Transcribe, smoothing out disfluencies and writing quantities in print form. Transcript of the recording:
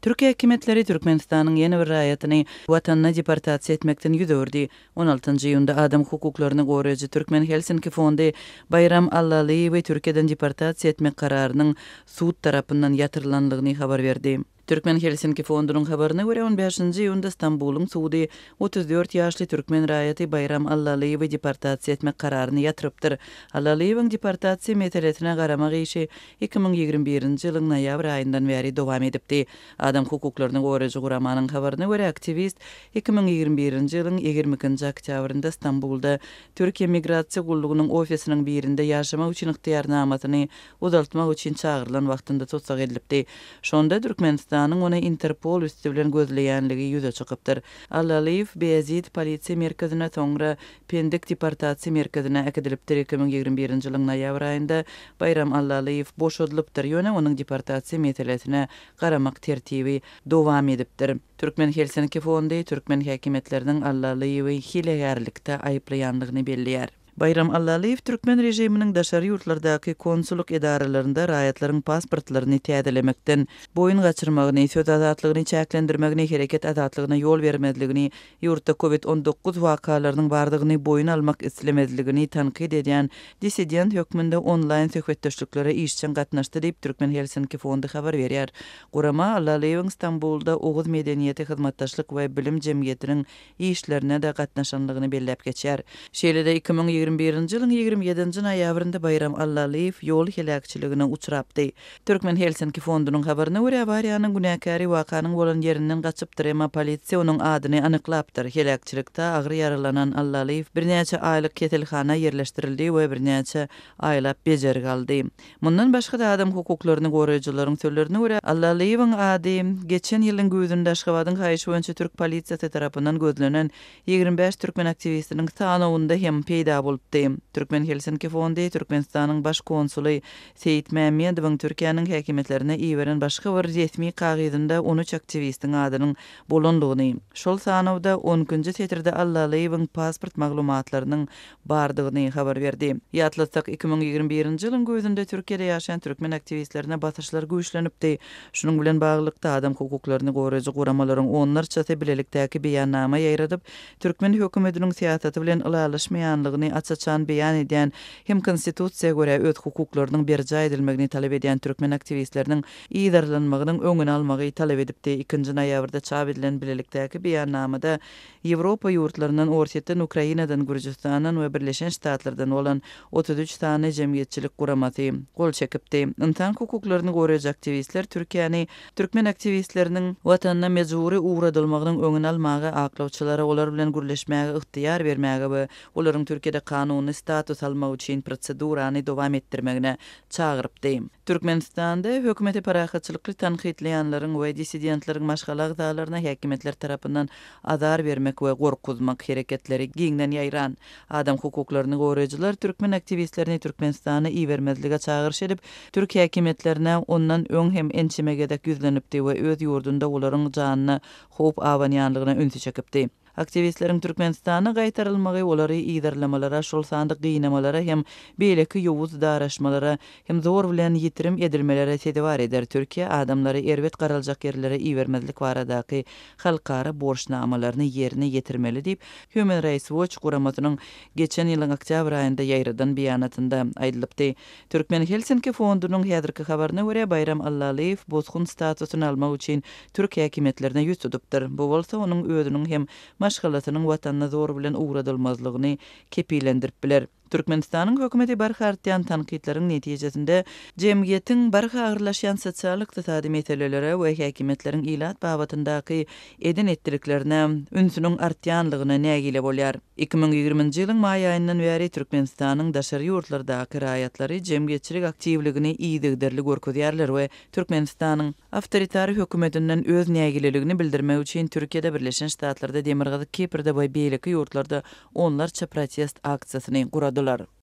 Türk häkimiýetleri Türkmenistanyň ýene bir raýatyny watanyna deportasiýa etmekden ýüz öwürdi. On altynjy iýunda adam hukuklaryny goraýjy Türkmen Helsinki fondy Baýram Allalyýewi Türkiýeden deportasiýa etmek kararynyň sud tarapyndan ýatyrylanlygyny habar berdi. Türkmen Helsinki fondunyň habaryna görä, on bäşinji iýunda Stambulyň sudy 34 ýaşly türkmen raýaty Baýram Allalyýewi deportasiýa etmek kararyny ýatyrypdyr. Allalyýewiň deportasiýa meselesine garamak işi 2021-nji ýylyň noýabr aýyndan bäri dowam edipdi. Adam hukuklaryny goraýjy guramanyň habaryna görä, aktiwist 2021-nji ýylyň 22-nji oktýabrynda Stambulda Türkiýe Migrasiýa gullugynyň ofisiniň birinde ýaşamak üçin ygtyýarnamasyny uzaltmak üçin çagyrylan wagtynda tussag edilipdi. Şonda Türkmenistanyň ony Interpol üsti bilen gözleýänligi ýüze çykypdyr. Allalyýew Beýazit polisiýa merkezine, soňra Pendik deportasiýa merkezine äkidilipdir. 2021-nji ýylyň noýabr aýynda Baýram Allalyýew boşadylypdyr, ýöne onuň deportasiýa meselesine garamak tertibi dowam edipdir. Türkmen Helsinki fondy türkmen häkimiýetleriniň Allalyýewi hilegärlikde aýyplaýandygyny belleýär. Baýram Allalyýew türkmen režiminiň daşary ýurtlardaky konsullyk edaralarynda raýatlaryň pasportlaryny täzelemekden boýun gaçyrmagyny, söz azatlygyny çäklendirmegini, hereket azatlygyna ýol bermezligini, ýurtda Covid 19 wakalarynyň bardygyny boýun almak islemezligini tankyt edýän dissident hökmünde onlaýn söhbetdeşliklere işjeň gatnaşdy diýip, Türkmen Helsinki fondy habar berýär. Gurama Allalyýewiň Stambulda Oguz medeniýeti hyzmatdaşlyk we bilim jemgyýetiniň işlerine-de gatnaşanlygyny belläp geçýär. Şeýle-de 2021-nji ýylyň 27-nji noýabrynda Baýram Allalyýew ýol heläkçiligine uçrapdy. Türkmen Helsinki fondunyň habaryna görä, awariýanyň günäkäri wakanyň bolan ýerinden gaçypdyr, emma polisiýa onuň adyny anyklapdyr. Heläkçilikde agyr ýaralanan Allalyýew birnäçe aýlyk keselhana ýerleşdirildi we birnäçe aýlap bejergi aldy. Mundan başga-da, adam hukuklaryny goraýjylaryň sözlerine görä, Allalyýewiň ady geçen ýylyň güýzünde Aşgabadyň haýyşy boýunça türk polisiýasy tarapyndan gözlenen 25 türkmen aktiwistiniň sanawynda hem peýda bolupdy. Türkmen Helsinki fondy Türkmenistanyň baş konsuly Seýit Mämmedowyň Türkiýäniň häkimiýetlerine iberen başga bir resmi kagyzynda on üç aktiwistiň adynyň bolandygyny, şol sanawda on ikinji setirde Allalyýewiň pasport maglumatlarynyň bardygyny habar berdi. Ýatlatsak, 2021-nji ýylyň güýzünde Türkiýede ýaşaýan türkmen aktiwistlerine basyşlar güýçlenipdi. Şunuň bilen baglylykda, adam hukuklaryny goraýjy guramalaryň onlarçasy bilelikdäki beýannama ýaýradyp, türkmen hökümetiniň syýasaty bilen ylalaşmaýanlygyny aç-açan beýan edýän hem Konstitusiýa görä öz hukuklarynyň berjaý edilmegini talap edýän türkmen aktiwistleriniň yzarlanmagynyň öňüni almagy talap edipdi. Ikinji noýabrda çap edilen bilelikdäki beýannamada Ýewropa ýurtlaryndan, Orsýetden, Ukrainadan, Gürjüstandan we Birleşen Ştatlardan bolan 33 sany jemgyýetçilik guramasy gol çekipdi. Ynsan hukuklaryny goraýjy aktiwistler Türkiýäni türkmen aktiwistleriniň watanyna mejbury ugradylmagynyň öňüni almaga, aklawçylara olar bilen gürleşmäge ygtyýar bermäge we olaryň Türkiýede kanuny status almagy üçin prosedurany dowam etdirmegine çagyrypdy. Türkmenistanda hökümeti parahatçylykly tankytlaýanlaryň we dissidentleriň maşgala agzalaryna häkimiýetler tarapyndan azar bermek we gorkuzmak hereketleri giňden ýaýran. Adam hukuklaryny goraýjylar türkmen aktiwistlerini Türkmenistana ibermezlige çagyryş edip, türk häkimiýetlerine ondan öň hem ençeme gezek ýüzlenipdi we öz ýurdunda olaryň janyna howp abanýanlygyna ünsi çekipdi. Aktiwistleriň Türkmenistana gaýtarylmagy olary yzarlamalara, şol sanda gynamalara hem beýleki ýowuz daraşmalara hem zor bilen ýitirim edilmelere sezewar eder. Türkiýe adamlary erbet garaljak ýerlere ibermezlik baradaky halkara borçnamalaryny ýerine ýetirmeli diýip, Human Rights Watch guramasynyň geçen ýylyň oktýabr aýynda ýaýradan beýanatynda aýdylypdy. Türkmen Helsinki fondunyň häzirki habaryna görä, Baýram Allalyýew bosgun statusyny almak üçin türk häkimiýetlerine ýüz tutupdyr. Bu bolsa onuň özüniň hem maşgalasynyň watanyna zor bilen ugradylmazlygyny kepillendirip biler. Türkmenistanyň hökümeti barha artýan tankytlaryň netijesinde jemgyýetiň barha agyrlaşýan sosial-ykdysady meselelere we häkimiýetleriň ilat babatyndaky eden-etdiliklerine ünsüniň artýanlygyna nägile bolýar. 2020-nji ýylyň maý aýyndan bäri Türkmenistanyň daşary ýurtlardaky raýatlary jemgyýetçilik aktiwligini yzygiderli görkezýärler we Türkmenistanyň awtoritar hökümetinden öz nägileligini bildirmek üçin Türkiýede, Birleşen Ştatlarda, Demirgazyk Kiprde we beýleki ýurtlarda onlarça protest aksiýasyny guradylar.